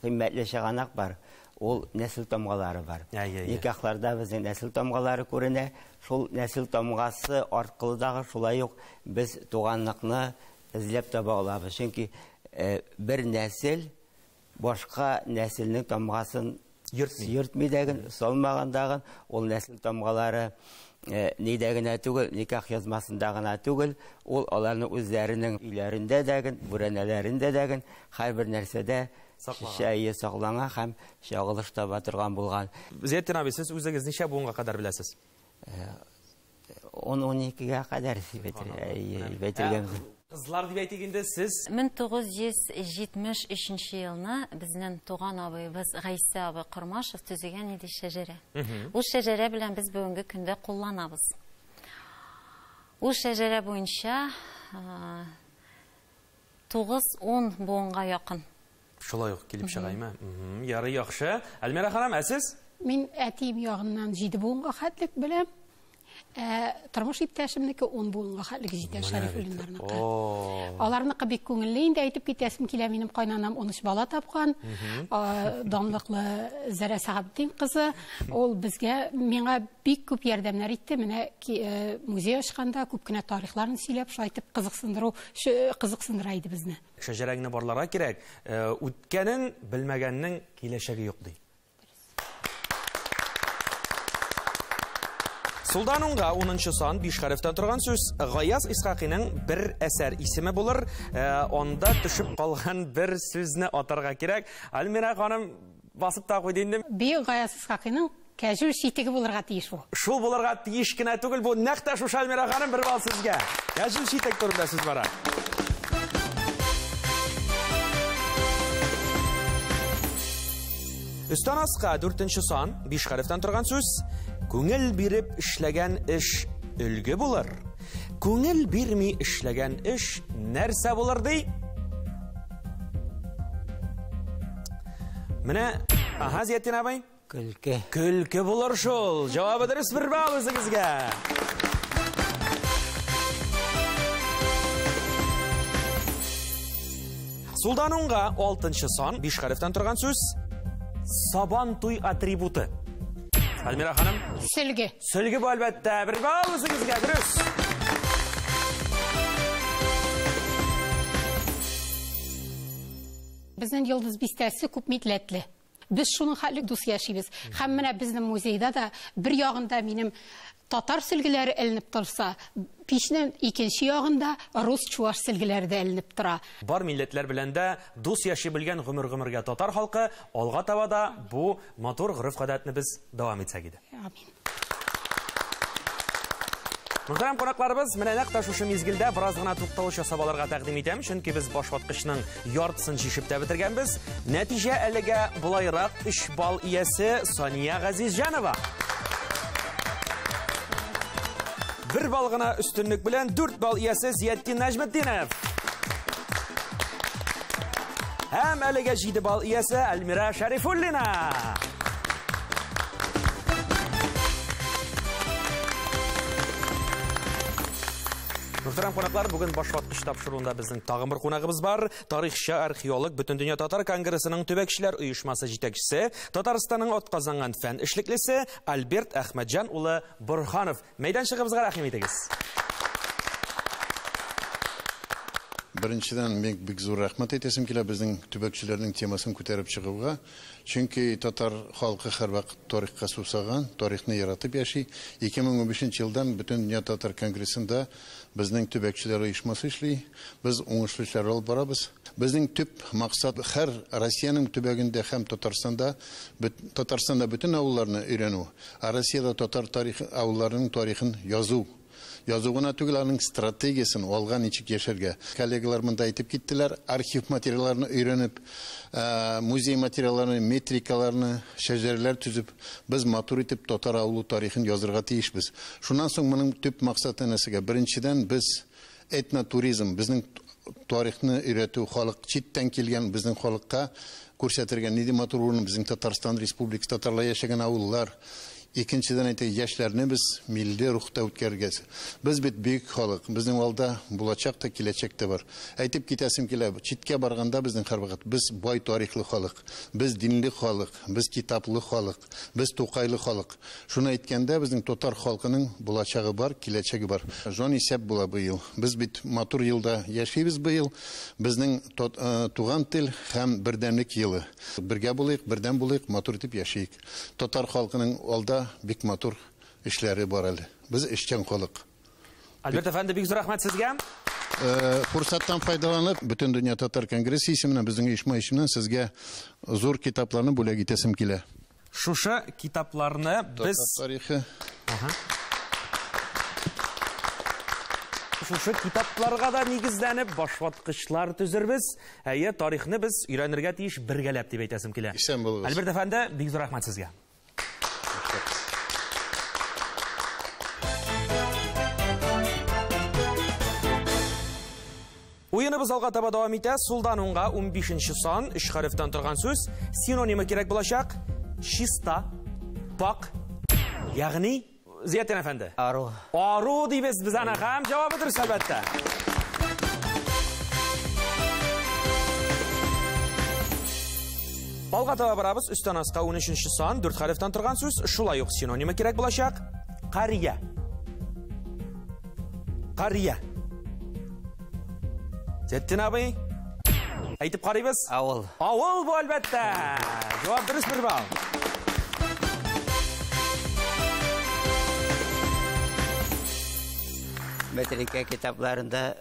Speaker 3: кыйммәтле чыганак бар. Ул нәсел тамгалары бар. Никахларда безнең нәсел тамгалары күренә. Шул нәсел тамгасы аркылы дагы шулай ук без туганлыкны эзләп таба алабыз. Чөнки бер нәсел башка нәселнең тамгасын йөртми дәген, салмаган дагын, ул нәсел тамгалары нидә генә түгел, никах язмасында гына түгел, ул аларның үзләренең өйләрендә дәген, бүрәнәләрендә дәген, һәрбер нәрсәдә Шәйе саклана һәм чагылыш таба торган булган.
Speaker 1: Зиятдин абый, сез үзегез ничә буынга кадәр беләсез?
Speaker 3: 10-12гә кадәр дип әйтергә.
Speaker 1: Кызлар дип әйтик инде, сез
Speaker 4: 1973 елны безнең туган абыебыз Гайсә абый Кормашев төзегән иде шәҗәрә. Ул шәҗәрә белән без бүгенге көндә кулланабыз. Ул шәҗәрә буенча 9-10 буынга якын.
Speaker 1: Шулай ук килеп чыга, әйме? Ярый, яхшы. Әлмира ханым, ә сез?
Speaker 2: Мин әтием ягыннан 7 буынга хәтлек беләм. Тормыш иптәшемнеке 10 буынга хәтлек җитә, Шәрифуллиннарныкы. Аларныкы бик күңелле инде, әйтеп китәсем килә, минем кайнанам 13 бала тапкан, данлыклы Зәрә Сәгабетдин кызы. Ул безгә, миңа бик күп ярдәмнәр итте. Менә музей ачканда күп кенә тарихларын сөйләп, шулай итеп кызыксындыра иде безне.
Speaker 1: Шәҗәрәңне барларга кирәк. Үткәнен белмәгәннең киләчәге юк ди. Сулдан уңга 10 сан 5 хәрефтән торган сүз Гаяз Исхакыйның бер әсәр исеме булыр. Анда төшеп калган бер сүзне атарга кирәк. Альмира ханым басып та куйды инде.
Speaker 2: Бөек Гаяз Исхакыйның кәҗүл читеге булырга тиеш бу.
Speaker 1: Шул булырга тиеш кенә түгел, бу нәкъ тә шушы, Альмира ханым, бер балл сезгә. Кәҗүл читек турында сүз бара. Өстән аска 4 сан 5 хәрефтән торган сүз. Күңел биреп эшләгән эш өлге булыр. Күңел бирми эшләгән эш нәрсә булыр ди? Менә, аһа, Зиятдин абый.
Speaker 3: Көлке.
Speaker 1: Көлке булыр шул. Җавабы дөрес, бер балл үзегезгә. Сулдан уңга 6 сан 5 хәрефтән торган сүз. Сабан туй атрибуты. Альмира ханым.
Speaker 2: Сөлге.
Speaker 1: Сөлге бу, әлбәттә. Бер балл үзегезгә, дөрес.
Speaker 2: Безнең Йолдыз бистәсе күп милләтле. Без шуның хәтле дус яшибез. Һәм менә безнең музейда да бер ягында минем татар сөлгеләре эленеп торса, пичнең икенче ягында рус чуаш сөлгеләре дә эленеп тора.
Speaker 1: Бар милләтләр белән дә дус яши белгән гомер-гомергә татар халкы алга таба да бу матур гореф-гадәтне без дәвам итсәк иде.
Speaker 2: Амин.
Speaker 1: Мөхтәрәм кунакларыбыз, менә нәкъ тә шушы мизгелдә бераз гына тукталыш ясап алырга тәкъдим итәм, чөнки без башваткычның яртысын чишеп тә бетергәнбез. Нәтиҗә әлегә болайрак: 3 балл иясе Сания Газизҗанова. 1 балл гына өстенлек белән 4 балл иясе Зиятдин Нәҗметдинов. Һәм әлегә 7 балл иясе Альмира Шәрифуллина. Мөхтәрәм кунаклар, бүген башваткыч тапшыруында безнең тагын бер кунагыбыз бар. Тарихчы, археолог, Бөтендөнья татар конгрессының төбәкчеләр оешмасы җитәкчесе, Татарстанның атказанган фән эшлеклесе Альберт Әхмәтҗан улы Борһанов. Мәйданчыгыбызга рәхим итегез.
Speaker 5: Беренчедән, мин бик зур рәхмәт әйтәсем килә безнең төбәкчеләрнең темасын күтәреп чыгуга. Чөнки татар халкы һәрвакыт тарихка сусаган, тарихны яратып яши. 2015 елдан Бөтендөнья татар конгрессында безнең төбәкчеләр оешмасы эшли. Без уңышлы эшләр алып барабыз. Безнең төп максат һәр Россиянең төбәгендә һәм Татарстанда, Татарстанда бөтен авылларны өйрәнү, ә Россиядә татар тарихы авылларының тарихын язу. Язу гына түгел, аның стратегиясен алга ничек яшәргә. Коллегалар монда әйтеп киттеләр, архив материалларын өйрәнеп, музей материалларын, метрикаларны, шәҗәрәләр төзеп, без матур итеп татар авылы тарихын язырга тиешбез. Шуннан соң моның төп максаты нәрсәгә? Беренчедән, без этнотуризм, безнең тарихны өйрәтү, халык читтән килгән безнең халыкка күрсәтергә нинди матур урын безнең Татарстан Республикасы, татарлар яшәгән авыллар. Икенчедән әйтә, яшьләрне без милли рухта үткәрергә. Без бит бөек халык, безнең алда булачак та, киләчәк тә бар. Әйтеп китәсем килә, читкә барганда безнең һәрвакыт без бай тарихлы халык, без динле халык, без китаплы халык, без Тукайлы халык. Шуны әйткәндә безнең татар халкының булачагы бар, киләчәге бар. Жон исәп була быел. Без бит матур елда яшибез быел. Безнең туган тел һәм бердәмлек елы. Бергә булыйк, бердәм булыйк, матур итеп яшик. Татар халкының алда бик матур эшләре бар әле. Без эшчән халык.
Speaker 1: Альберт әфәнде, бик зур рәхмәт сезгә.
Speaker 5: Фурсаттан файдаланып, Бөтендөнья татар конгрессы исеменнән, безнең оешма исеменнән сезгә зур китапларны бүләк итәсем килә.
Speaker 1: Шушы китапларны без
Speaker 5: тарихы.
Speaker 1: Шушы китапларга да нигезләнеп башваткычлар төзербез. Әйе, тарихны без өйрәнергә тиеш бергәләп дип әйтәсем килә.
Speaker 5: Исән булыгыз.
Speaker 1: Альберт әфәнде, бик зур рәхмәт сезгә. Уеныбыз алга таба дәвам итә. Сулдан уңга 15 сан, 3 хәрефтән торган сүз. Синонимы кирәк булачак. Чиста, пак, ягъни Зиятдин әфәнде.
Speaker 3: Ару.
Speaker 1: Ару дибез без аны һәм җавабы дөрес әлбәттә. Алга таба барабыз. Өстән аска 13 сан, 4 хәрефтән торган сүз. Шулай ук синонимы кирәк булачак. Кария. Кария. Зиятдин абый, әйтеп карыйбыз.
Speaker 3: Авыл.
Speaker 1: Авыл бу әлбәттә. Җавап дөрес, бер балл.
Speaker 3: Метрикә китапларында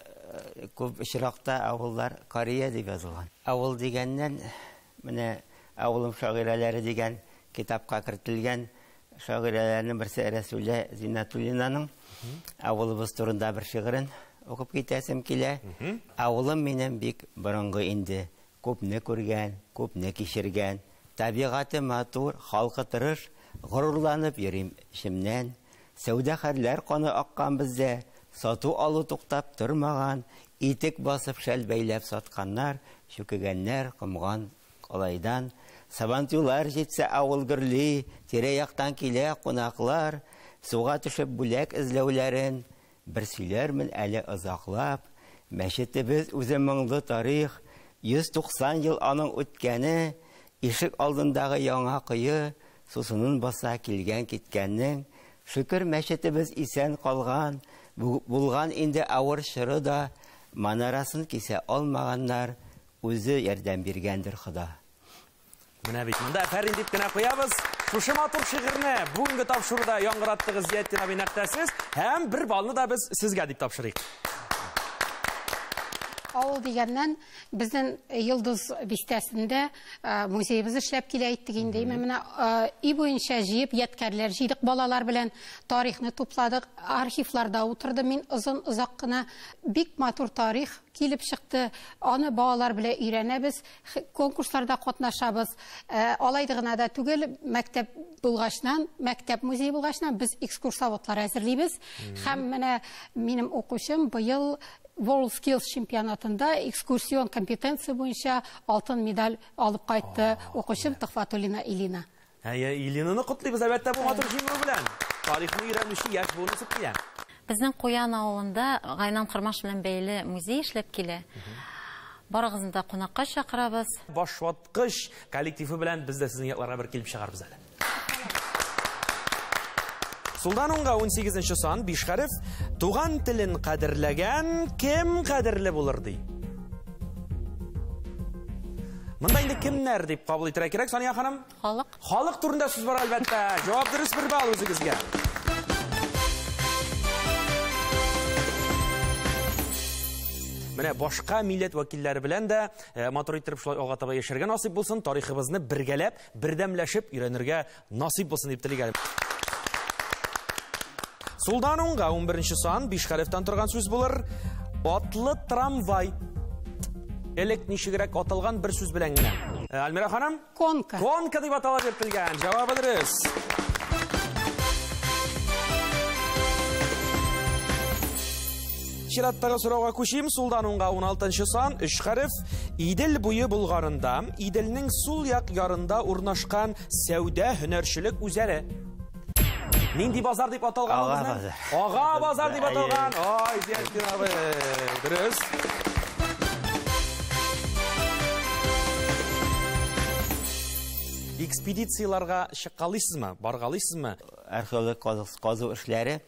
Speaker 3: күп очракта авыллар Кария дип язылган. Авыл дигәннән менә Авылым шагыйрәләре дигән китапка кертелгән шагыйрәләрнең берсе Рәсүлә Зиннәтуллинаның авылыбыз турында бер шигырен укып китәсем килә. Авылым минем бик борынгы инде, күпне күргән, күпне кичергән. Табигате матур, халкы тырыш, горурланып йөрим эчемнән. Сәүдә хәрләр каны аккан бездә, сату алу туктап тормаган, итек басып шәл бәйләп сатканнар, чүкегәннәр комган алайдан. Сабантуйлар җитсә авыл гөрли, тирә-яктан килә кунаклар, суга төшеп бүләк эзләүләрен бер сөйләрмен әле озаклап. Мәчетебез үзе моңлы тарих, 190 ел аның үткәне, ишек алдындагы яңа кое, сусынын баса килгән киткәннең. Шөкер мәчетебез исән калган, булган инде авыр чоры да, манарасын кисә алмаганнар, үзе ярдәм биргәндер Хода.
Speaker 1: Менә бит монда афәрин дип кенә куябыз. Шушы матур шигырьне бүгенге тапшыруда яңгыраттыгыз Зиятдин абый нәктәсез, һәм бер баллны да без сезгә дип тапшырыйк.
Speaker 2: Авыл дигәннән безнең Йолдыз бистәсендә музеебыз эшләп килә әйттек инде. Менә өй буенча җыеп ядкәрләр җыйдык балалар белән, тарихны тупладык, архивларда утырдым мин озын озак кына. Бик матур тарих килеп чыкты. Аны балалар белән өйрәнәбез, конкурсларда катнашабыз. Алай гына да түгел, мәктәп булгачнан, мәктәп музее булгачнан без экскурсоводлар әзерлибез. Һәм менә минем укучым быел World Skills чемпионатында экскурсион компетенция буенча алтын медаль алып кайтты укучым Төхфәтуллина Илина.
Speaker 1: Әйе, Илинаны котлыйбыз әлбәттә бу матур җиңү белән. Тарихны өйрәнүче яшь буын үсеп килә.
Speaker 4: Безнең Куян авылында Гайнан Кормаш белән бәйле музей эшләп килә. Барыгызны да кунакка чакырабыз.
Speaker 1: Башваткыч коллективы белән без дә сезнең якларга бер килеп чыгарбыз әле. Сулдан уңга 18 сан, 5 хәреф. Туган телен кадерләгән кем кадерле булыр ди? Монда инде кемнәр дип кабул итәргә кирәк, Сания ханым?
Speaker 4: Халык.
Speaker 1: Халык турында сүз бар әлбәттә. Җавап дөрес, бер балл үзегезгә. Менә башка милләт вәкилләре белән дә матур итеп шулай алга таба яшәргә насыйп булсын, тарихыбызны бергәләп, бердәмләшеп өйрәнергә насыйп булсын дип телик әле. Сулдан уңга 11 сан, 5 хәрефтән торган сүз булыр. Атлы трамвай. Элек ничегрәк аталган бер сүз белән генә. Альмира ханым?
Speaker 2: Конка.
Speaker 1: Конка дип атала йөртелгән. Җавабы дөрес. Чираттагы сорауга күчим. Сулдан уңга 16 сан, 3 хәреф. Идел буе Болгарында, Иделнең сул як ярында урнашкан сәүдә һөнәрчелек үзәре. Нинди базар дип аталган ул
Speaker 3: Ага
Speaker 1: безнең?
Speaker 3: базар.
Speaker 1: Ага базар дип аталган. Ай, Зиятдин абый. Дөрес. Экспедицияларга чыккалыйсызмы? Баргалыйсызмы?
Speaker 3: Археологик казу эшләре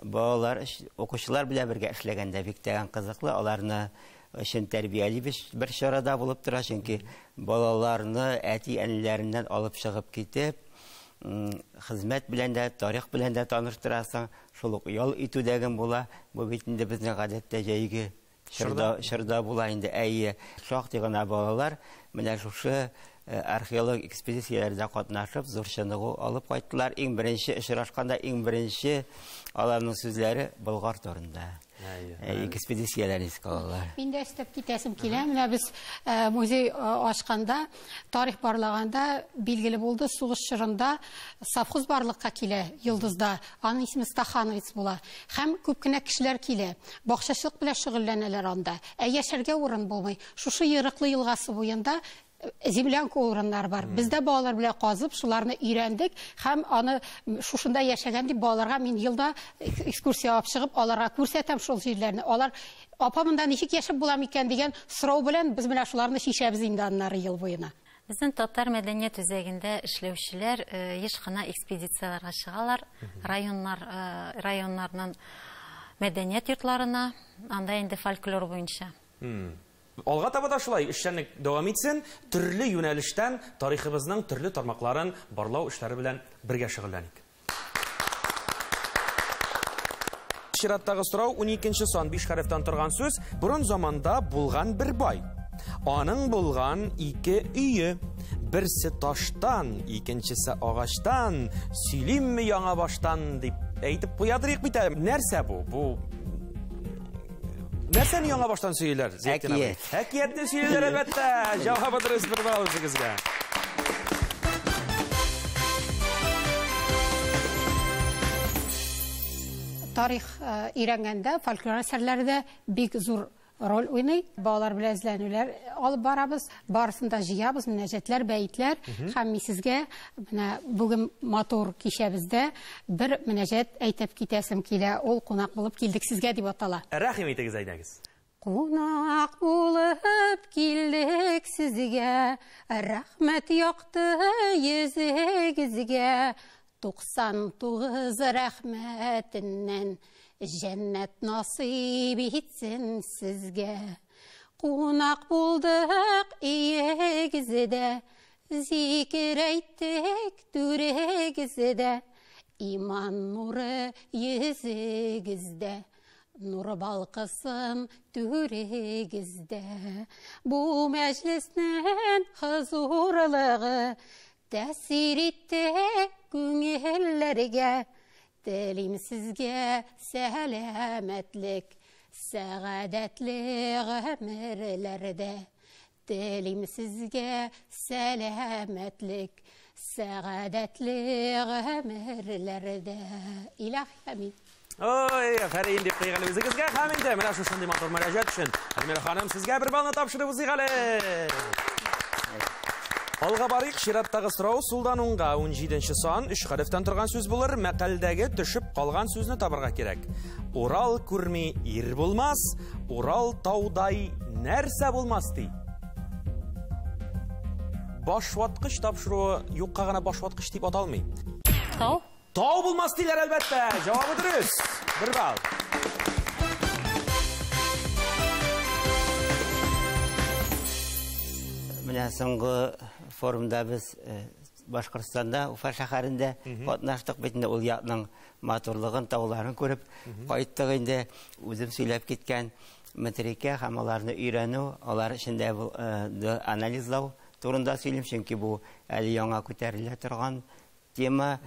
Speaker 3: балалар, укучылар белән бергә эшләгәндә бик тә кызыклы. Аларны өчен тәрбияли бер чарада булып тора, чөнки балаларны әти-әниләреннән алып чыгып китеп, хезмәт белән дә, тарих белән дә таныштырасың, шул ук ял итү дәген була. Бу бит инде безнең гадәттә җәйге чорда була инде. Әйе, шактый гына балалар менә шушы археологик экспедицияләрдә катнашып, зур чыныгу алып кайттылар. Иң беренче очрашканда, иң беренче аларның сүзләре Болгар турында. Экспедицияләрне искә алалар.
Speaker 2: Мин дә өстәп китәсем килә. Менә без музей ачканда, тарих барлаганда билгеле булды, сугыш чорында совхоз барлыкка килә Йолдызда. Аның исеме Стахановец була. Һәм күп кенә кешеләр килә. Бакчачылык белән шөгыльләнәләр анда. Ә яшәргә урын булмый. Шушы Ерыклы елгасы буенда землянка урыннар бар. Без дә балалар белән казып, шуларны өйрәндек һәм аны шушында яшәгән дип балаларга мин елда экскурсия алып чыгып, аларга күрсәтәм шул җирләрне. Алар апа монда ничек яшәп була микән дигән сорау белән без менә шуларны чишәбез инде аннары ел буена.
Speaker 4: Безнең татар мәдәният үзәгендә эшләүчеләр еш кына экспедицияләргә чыгалар, районнарның мәдәният йортларына, анда инде фольклор буенча.
Speaker 1: Алга таба да шулай эшчәнлек дәвам итсен, төрле юнәлештән тарихыбызның төрле тармакларын барлау эшләре белән бергә шөгыльләник. Чираттагы сорау 12 сан 5 хәрефтән торган сүз. Борын заманда булган бер бай. Аның булган ике өе. Берсе таштан, икенчесе агачтан. Сөйлимме яңа баштан дип әйтеп куядырык бит әле. Нәрсә бу? Бу нәрсәне яңа баштан сөйлиләр?
Speaker 3: Әкият.
Speaker 1: Әкиятне сөйлиләр, әлбәттә. Җавабы дөрес, бер балл үзегезгә.
Speaker 2: Тарих өйрәнгәндә фольклор әсәрләре дә бик зур роль уйный. Балалар белән эзләнүләр алып барабыз, барысын да җыябыз, мөнәҗәтләр, бәетләр. Һәм мин сезгә менә бүген матур кичәбездә бер мөнәҗәт әйтеп китәсем килә. Ул кунак булып килдек сезгә дип атала.
Speaker 1: Рәхим итегез, әйдәгез.
Speaker 2: Кунак булып килдек сезгә, рәхмәт якты йөзегезгә, 99 рәхмәтеннән җәннәт насыйп итсен сезгә. Кунак булдык өегездә, зикер әйттек түрегездә, иман нуры йөзегездә, нур балкысын түрегездә. Бу мәҗлеснең хозурлыгы тәэсир итте күңелләргә. Телим сезгә сәламәтлек, сәгадәтле гомерләрдә. Телим сезгә сәламәтлек, сәгадәтле гомерләрдә. Илаһи амин.
Speaker 1: Ой, афәрин дип куйган үзегезгә һәм инде менә шушындый матур мөрәҗәгать өчен Әлмира ханым сезгә бер баллны тапшырып узыйк әле. Алга барыйк, чираттагы сорау сулдан уңга 17 сан 3 хәрефтән торган сүз булыр. Мәкальдәге төшеп калган сүзне табарга кирәк. Урал күрми ир булмас, Урал таудай нәрсә булмас ди. Башваткыч тапшыруы юкка гына башваткыч дип аталмый.
Speaker 4: Тау?
Speaker 1: Тау булмас диләр, әлбәттә. Җавабы дөрес. Бер балл.
Speaker 3: Менә соңгы форумда без Башкортстанда, Уфа шәһәрендә катнаштык бит инде, ул якның матурлыгын, тауларын күреп кайттык инде. Үзем сөйләп киткән метрикә һәм аларны өйрәнү, алар эчендә анализлау турында сөйлим, чөнки бу әле яңа күтәрелә торган тема.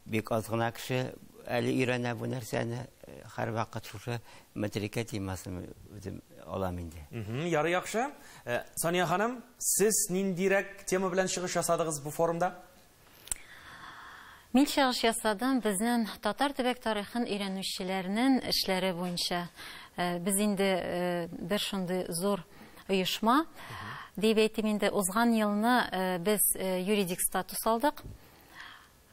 Speaker 3: Бик аз гына кеше әле өйрәнә бу нәрсәне. Һәрвакыт шушы метрикә темасын үзем алам инде.
Speaker 1: Ярый, яхшы. Сания ханым, сез ниндирәк тема белән чыгыш ясадыгыз бу форумда?
Speaker 4: Мин чыгыш ясадым безнең татар төбәк тарихын өйрәнүчеләрнең эшләре буенча. Без инде бер шундый зур оешма дип әйтим инде. Узган елны без юридик статус алдык.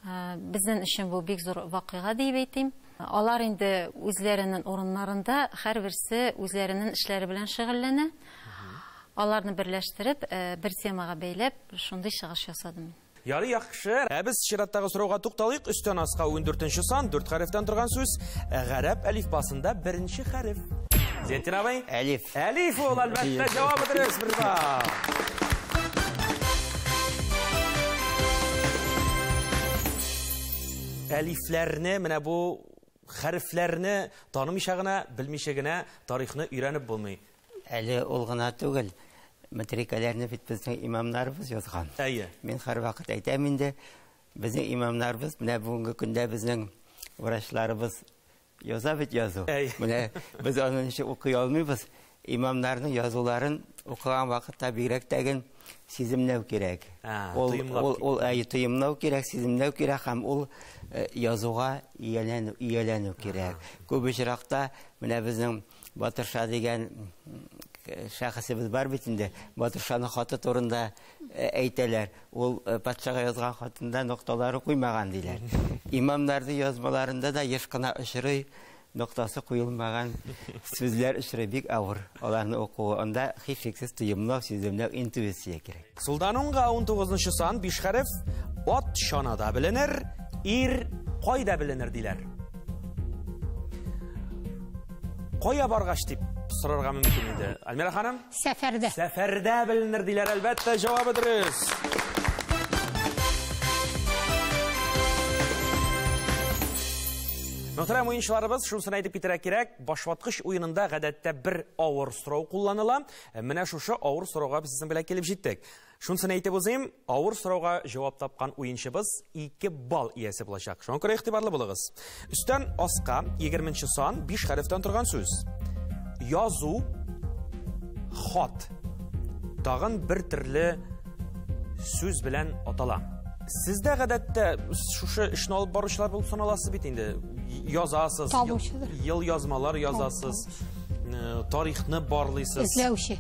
Speaker 4: Безнең өчен бу бик зур вакыйга дип әйтим. Алар инде үзләренең урыннарында һәрберсе үзләренең эшләре белән шөгыльләнә. Аларны берләштереп, бер темага бәйләп, шундый чыгыш ясадым.
Speaker 1: Ярый, яхшы. Ә без чираттагы сорауга тукталыйк. Өстән аска 14 сан, 4 хәрефтән торган сүз. Гарәп әлифбасында беренче хәреф. Зиятдин абый?
Speaker 3: Әлиф.
Speaker 1: Әлиф ул, әлбәттә, җавабы дөрес, бер балл. Әлифләрне менә бу Хәрефләрне танымыйча гына, белмичә генә тарихны өйрәнеп булмый.
Speaker 3: Әле ул гына түгел, метрикәләрне бит безнең имамнарыбыз язган.
Speaker 1: Әйе.
Speaker 3: Мин һәрвакыт әйтәм инде, безнең имамнарыбыз, менә бүгенге көндә безнең врачларыбыз яза бит язу. Менә без аны ничек укый алмыйбыз. Имамнарның язуларын укыган вакытта бигрәк тәген сиземләү кирәк. Ул тоемлау кирәк, сиземләү кирәк һәм ул язуга ияләнү кирәк. Күп очракта менә безнең Батырша дигән шәхесебез бар бит инде. Батыршаның хаты турында әйтәләр. Ул патшага язган хатында нокталары куймаган диләр. Имамнарның язмаларында да еш кына очрый ноктасы куелмаган сүзләр очрый, бик авыр аларны укуы. Анда һичшиксез тоемлау, сиземләү, интуиция кирәк.
Speaker 1: Сулдан уңга 19 сан 5 хәреф. Ат чанада беленер, ир кайда беленер диләр. Кая баргач дип сорарга мөмкин иде. Альмира ханым?
Speaker 2: Сәфәрдә.
Speaker 1: Сәфәрдә беленер диләр, әлбәттә, җавабы дөрес. Мөхтәрәм уенчыларыбыз, шунысын әйтеп китәргә кирәк, башваткыч уенында гадәттә бер авыр сорау кулланыла. Менә шушы авыр сорауга без сезнең белән килеп җиттек. Шунысын әйтеп узыйм, авыр сорауга җавап тапкан уенчыбыз 2 балл иясе булачак. Шуңа күрә игътибарлы булыгыз. Өстән аска 20 сан 5 хәрефтән торган сүз. Язу, хат. Тагын бер төрле сүз белән атала. Сездә гадәттә шушы эшне алып баручылар булып саналасыз бит инде. Язасыз, ел язмалар язасыз, тарихны барлыйсыз.
Speaker 2: Эзләүче.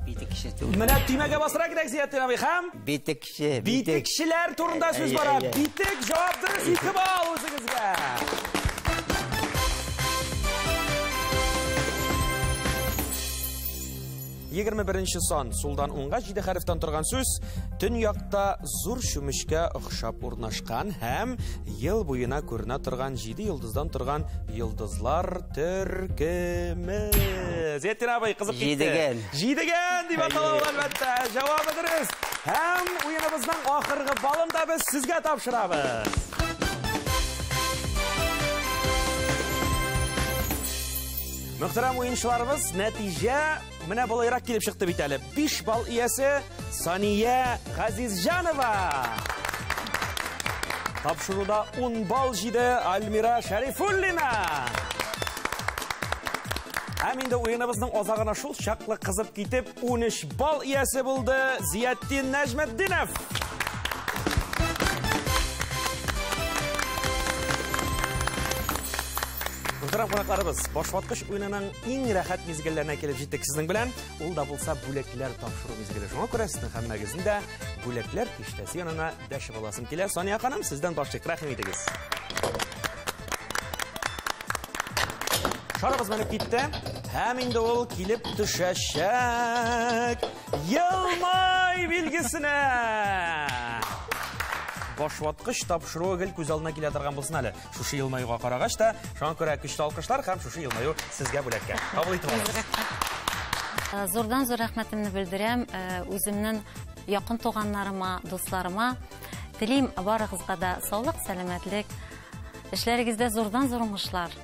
Speaker 3: Битекче түгел.
Speaker 1: Менә төймәгә басырга кирәк, Зиятдин абый, һәм
Speaker 3: битекче,
Speaker 1: битекчеләр турында сүз бара. Битек җавап дөрес, 2 балл үзегезгә. 21 сан сулдан уңга 7 хәрефтән торган сүз. Төньякта зур чүмечкә охшап урнашкан һәм ел буена күренә торган 7 йолдыздан торган йолдызлар төркеме. Зиятдин абый кызып китте.
Speaker 3: Җидегән.
Speaker 1: Җидегән дип атала ул, әлбәттә. Җавабы дөрес. Һәм уеныбызның ахыргы балын да без сезгә тапшырабыз. Мөхтәрәм уенчыларыбыз, нәтиҗә менә болайрак килеп чыкты бит әле. 5 балл иясе Сания Газизҗанова. Тапшыруда 10 балл җиде Альмира Шәрифуллина. Һәм инде уеныбызның азагына шул чаклы кызып китеп 13 балл иясе булды Зиятдин Нәҗметдинов. Мөхтәрәм кунакларыбыз, башваткыч уенының иң рәхәт мизгелләренә килеп җиттек сезнең белән. Ул да булса бүләкләр тапшыру мизгеле. Шуңа күрә сезнең һәммәгезне дә бүләкләр киштәсе янына дәшеп аласым килә. Сания ханым, сездән башлыйк, рәхим итегез. Шарыбыз менеп китте. Һәм инде ул килеп төшәчәк елмай билгесенә. Башваткыч тапшыруы гел күз алдына килә торган булсын әле. Шушы елмаюга карагач та, шуңа күрә көчле алкышлар һәм шушы елмаю сезгә бүләккә. Кабул итеп алыгыз.
Speaker 4: Зурдан зур рәхмәтемне белдерәм үземнең якын туганнарыма, дусларыма. Телим барыгызга да саулык, сәламәтлек, эшләрегездә зурдан зур уңышлар.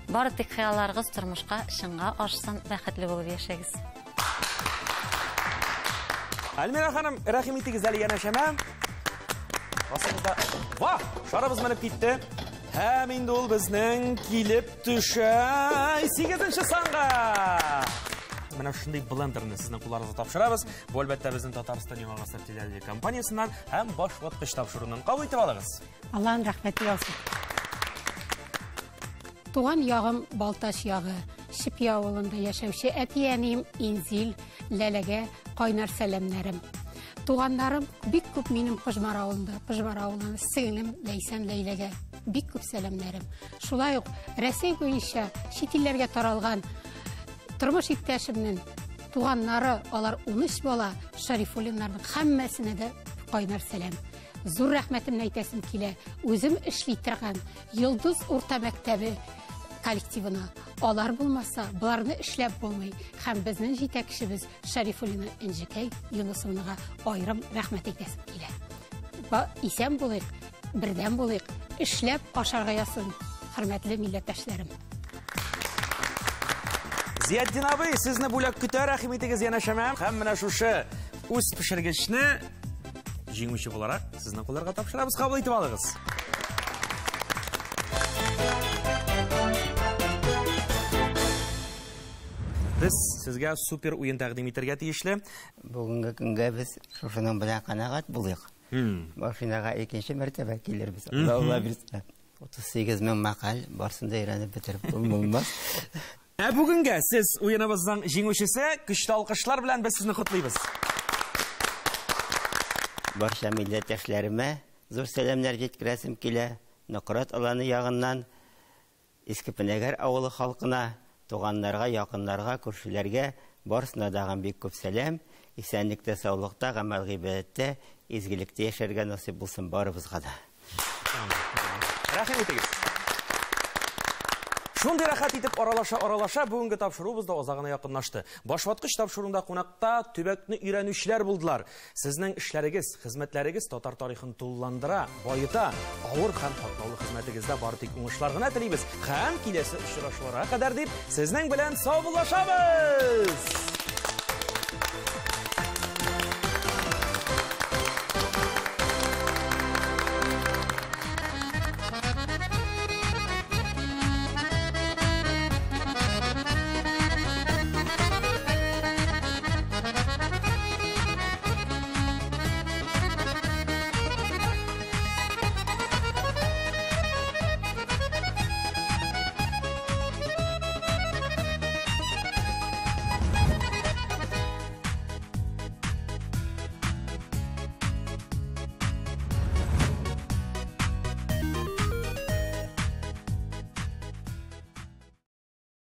Speaker 4: Бары тик хыялларыгыз тормышка чынга ашсын, бәхетле булып яшәгез.
Speaker 1: Альмира ханым, рәхим итегез әле янәшәмә. Басыгызда. Ва, шарыбыз менеп китте. Һәм инде ул безнең килеп төшә 8 санга. Менә шундый блендерны сезнең кулларыгызга тапшырабыз. Бу әлбәттә безнең Татарстан яңа гасыр телерадио компаниясеннән һәм башваткыч тапшыруыннан кабул итеп алыгыз.
Speaker 2: Аллаһның рәхмәте яусын. Туган ягым Балтач ягы, Чепья авылында яшәүче әти-әнием Инзил, Ләләгә кайнар сәламнәрем. Туганнарым бик күп минем Пыжмар авылында, Пыжмар авылынан сеңлем Ләйсән Ләйләгә бик күп сәламнәрем. Шулай ук Рәсәй буенча чит илләргә таралган тормыш иптәшемнең туганнары, алар 13 бала, Шәрифуллиннарның һәммәсенә дә кайнар сәлам. Зур рәхмәтемне әйтәсем килә. Үзем эшли торган Йолдыз урта мәктәбе коллективына. Алар булмаса, боларны эшләп булмый. Һәм безнең җитәкчебез Шәрифуллина Энҗекәй Юнусовнага аерым рәхмәт әйтәсем килә. Исән булыйк, бердәм булыйк, эшләп ашарга язсын. хөрмәтле милләттәшләрем.
Speaker 1: Зиятдин абый, сезне бүләк көтә, рәхим итегез янәшәмә. Һәм менә шушы үз пешергечне җиңүче буларак сезнең кулларга тапшырабыз, кабул итеп алыгыз. Без сезгә супер уен тәкъдим итәргә тиешле.
Speaker 3: Бүгенге көнгә без шушының белән канәгать булыйк. Машинага икенче мәртәбә килербез. Алла бирсә. 38 мең мәкаль барсын да өйрәнеп бетереп булмас.
Speaker 1: Ә бүгенгә сез уеныбызның җиңүчесе, көчле алкышлар белән без сезне котлыйбыз.
Speaker 3: Барча милләттәшләремә зур сәламнәр җиткерәсем килә. Нократ аланы ягыннан Иске Пенәгәр авылы халкына, туганнарга, якыннарга, күршеләргә барысына дагын бик күп сәлам. Исәнлектә, саулыкта, гамәл гыйбадәттә, изгелектә яшәргә насыйп булсын барыбызга да.
Speaker 1: Рәхим итегез. Шундый рәхәт итеп аралаша-аралаша бүгенге тапшыруыбыз да азагына якынлашты. Башваткыч тапшыруында кунакта төбәкне өйрәнүчеләр булдылар. Сезнең эшләрегез, хезмәтләрегез татар тарихын тулыландыра, баета. Авыр һәм катлаулы хезмәтегездә бары тик уңышлар гына телибез. Һәм киләсе очрашуларга кадәр дип сезнең белән саубуллашабыз!